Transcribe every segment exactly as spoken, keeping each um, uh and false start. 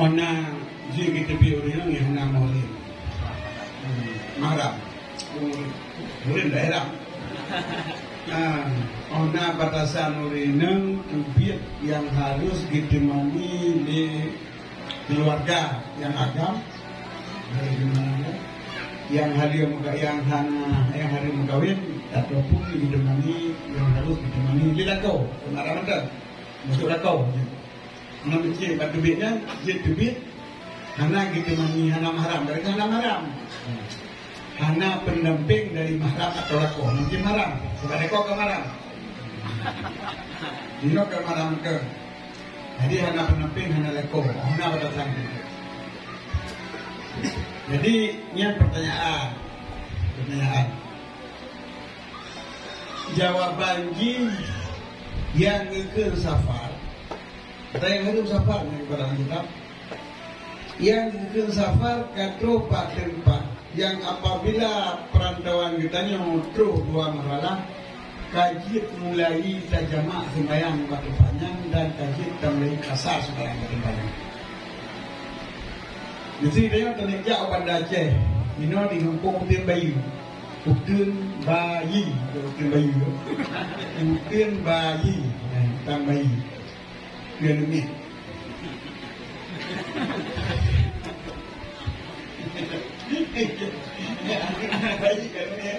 Óh na jih geuteubiet ureueng nyang hana muhrim. Hmm, mahram. Muhrim daerah. Ah, óh na batasan ureueng teubiet nyang harus geuteumani lé keuluwarga nyang agam, nyang hana meuga-, nyang hana, nyang hareuem meukawen, ataupun geuteumani nyang harus geuteumani lé lakoe, mahram mantong. Maksud lakoe. Ngon cit bak teubiet nyan, jeuet teubiet, hana geuteumani, hana mahram, berarti hana mahram. Hana pendamping dari mahram atau lakoe, mungkin mahram, sebab lakoe ka mahram. Jinoe ka mahram ke. Jadi hana pendamping, hana lakoe, hana batasan. Jadi, nyan pertanyaan. Pertanyaan. Jawaban jih, nyang geukheun safar, nyang hareuem safar nyang kepada kita, nyang geukheun safar ka troh bak teumpat nyang apabila peurantauan geutanyoe troh dua marhalah, ka jeuet mulai tajamak seumbahyang bak teumpat nyan dan ka jeuet tamulai kasar seumbahyang bak teumpat nyan. Miseu tanyoe taneuk jak u Banda Aceh, inoe di gampông Uteuen Bayi. Uteuen Bayi, bukan Uteuen Bayi, ya. Uteuen Bayi. Eh, Uteuen Bayi. Uteuen Leumit. Bayi kan, ya.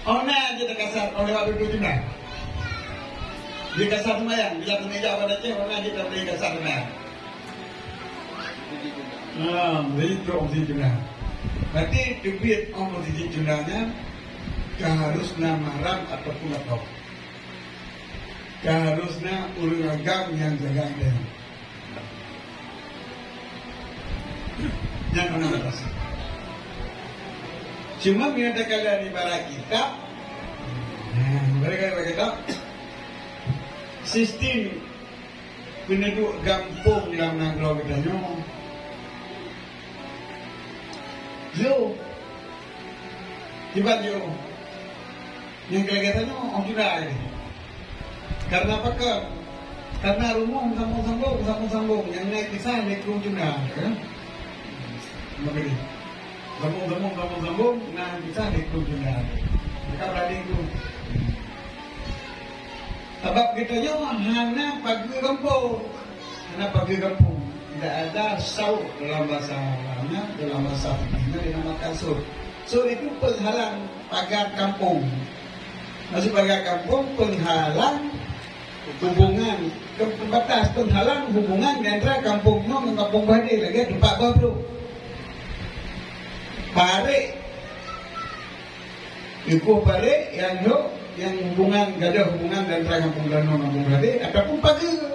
Oh, na jeuet takasar, oh, lewat dua jumlah. Jeuet kasar seumbahyang, bila taneuk jak u Banda Aceh, oh, na jeuet takasar seumbahyang. Nah, jadi trok meusti cunda. Berarti teubiet óh meusti cunda nyan ka harus na mahram ataupun lakoe. Ka harus na ureueng agam nyang jaga geutanyoe. Nyan hana batas. Cuma meunyoe takalon ibarat kitab, nah, ibarat kitab, sistem penduduk gampông lam nanggroe geutanyoe. Yo. Kiban yo. Nyang kira-kira nyoe, óh cunda lagèe. Karena pakon? Karena rumoh sambông-sambông, sambông-sambông. Nyang na kisah lé krueng cunda, ya. Makajih. Sambông-sambông, sambông-sambông, na kisah lé krueng cunda. Maka berani tu. Sabab geutanyoe hana pageue gampông. Hana pageue gampông. Tidak ada saut dalam bahasa Arabnya, dalam bahasa fikihnya dinamakan saut. Saut itu penghalang pagar kampung. Maksud pagar kampung, penghalang hubungan, ke-, pembatas, penghalang hubungan di antara kampung nyoe ngon kampung Bade, lagèe teumpat bak brôk. Parék. Dikueh parék nyang nyoe, nyang hubungan, gadôh hubungan di antara kampung Danau ngon kampung Bade, ataupun pageue.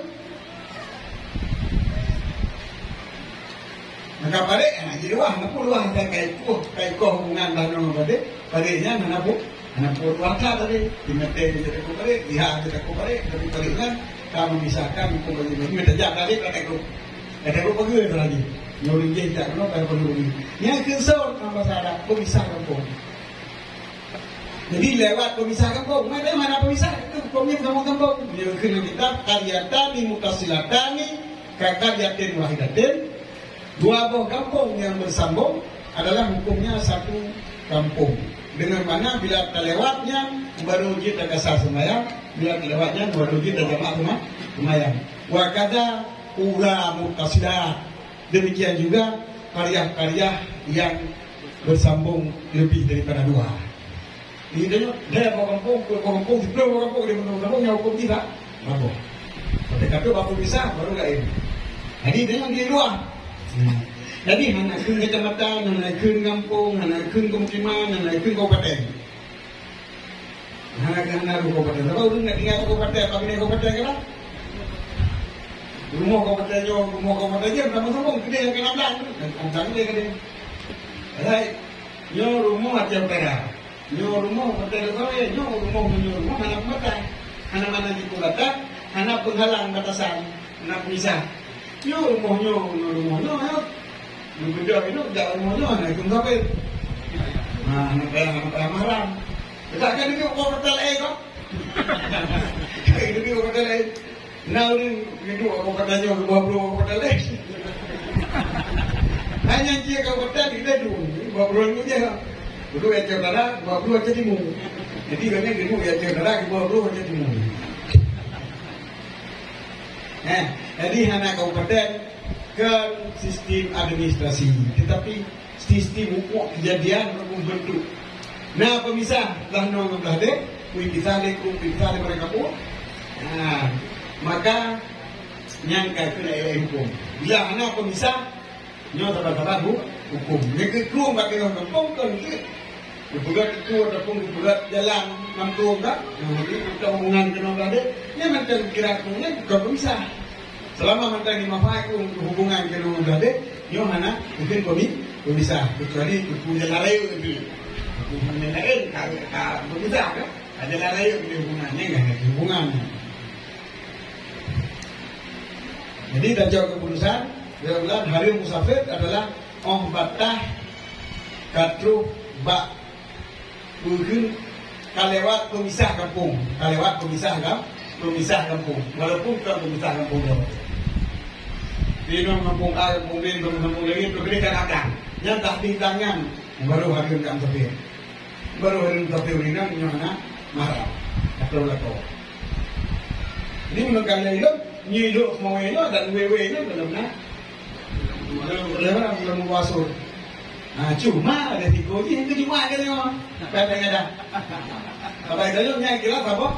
Maka parék, ha, jiluwah, hana peue luwah, ka ikueh, ka ikueh hubungan Danau ngon Bade, parék nyan hana peue, hana peue luwah that tadi. Di Meutée jeuet takue parék, di Ha jeuet takue parék, tapi parék nyan ka memisahkan hukôm bagi-bagi. Meutajak parék, ka takue, ka takue pageue lagi. Nyoe ureueng jih jak keunoe, ka takue ureueng jih. Nyan kheun saut, nyan basa adat, pemisah kampung. Jadi, lewat pemisah kampung. Mana, mana pemisah? Itu hukumnya kampung-kampung. Dia kena kita qaryatani muttasilatani ka qaryatin wahidatin. Dua boh kampung yang bersambung adalah hukumnya satu kampung. Dengan mana bila terlewatnya baru jeuet takasar sembahyang, bila terlewatnya baru jeuet tajamak semba-, sembahyang. Wa kadza qura muttasilat. Demikian juga qaryah-qaryah yang bersambung lebih daripada dua. Jadi, dia, dia boh kampung, boh kampung, siploh boh kampung, dia boh kampung, nyang hukum jih lah. Mabuk. Sampai kata bak pemisah, baru lain. Jadi, dia di luar. Hmm. Jadi, hana kheun kecamatan, hana kheun kampung, hana kheun pemukiman, hana kheun kabupaten. Hana, hana rukon kabupaten. Sebab ureueng nak tinggai kabupaten, apa kena kabupaten ke lah? Rumoh kabupaten nyoe, rumoh kabupaten nyoe, nama sambung, kena yang kena blang. Dan antara dia kena. Alright. Nyoe rumoh Aceh Utara. Nyoe rumoh Kabupaten Langsawe, nyoe rumoh, nyoe rumoh, hana pembatas. Hana mana jipeubatas, hana penghalang batasan, hana pemisah. Nyoe rumoh nyoe, nyoe rumoh nyoe, nyoe. Nyoe beudôh nyoe, jak rumoh nyoe, hana kheun kafir. Nah, hana payah, hana payah mahram. Dekat kan dekat orang kata lain kok. Kan dekat orang kata lain. Na ureuëng geuduek kabupaten nyoe, dua puluh kabupaten lain. Hanya jih kabupaten kita tu, dua puluh ribu je. Dulu Aceh Utara, dua puluh Aceh Timur. Jadi, kami geuduek Aceh Utara, dua puluh Aceh Timur. Eh, jadi hana kabupaten, kan sistem administrasi. Tetapi sistem hukum kejadian ataupun bentuk. Na peumisah blah noe ngon blah deh, peumisah lé krueng, peumisah lé barang kampung. Ha, maka nyang ka keuneuk ilée hukum. Bila hana peumisah, nyoe saban-saban hu-, hukum. Nyang keu krueng bak keunoe kampung kon jeuet. Geupeugöt itu ataupun geupeugöt jalan lam krueng ka, nah, jadi untuk hubungan keunoe blah deh, nyan mantong kira krueng nyan kon peumisah. Selama mantong dimanfaatkan untuk hubungan keunoe blah deh, nyoe hana mungkin pemi-, peumisah. Kecuali teupeu jalan raya tu. Teupeu jalan raya, ka, ka peumisah kan? Ada jalan raya tu hubungan, nyan kan hubungan. Jadi, tajak keputusan, dia bilang hari musafir adalah oh batah ka troh bak Peue kheun ka lewat peumisah gampông, ka lewat peumisah gam-, peumisah gampông, walaupun kon peumisah gampông droe. Di nong gampông A, gampông B, gampông, gampông laén, peukeudeh ka datang. Nyan tahdid tangan, baru hareuem ka musafir. Baru hareuem musafir ringan nyoe hana mahram atau lakoe. Jadi, meunyoe ka lheueh ilôn, nyoe ilôn, seumawé nyoe dan wé-wé nyoe, belum na. Belum, belum, belum puasa. Ha, cuma ada tiga je yang kejual ke tengok. Kata ada. Apa itu yang kira saboh?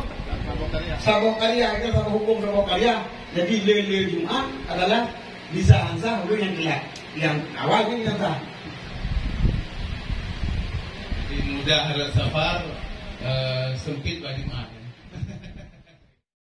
Saboh karya, kira saboh hukum saboh karya. Jadi, le-le Jumat adalah bisa ansah ureuëng nyang telat. Nyang awal ni nyang sah. Jadi, mudah rot safar, eh, sempit bak Jumat.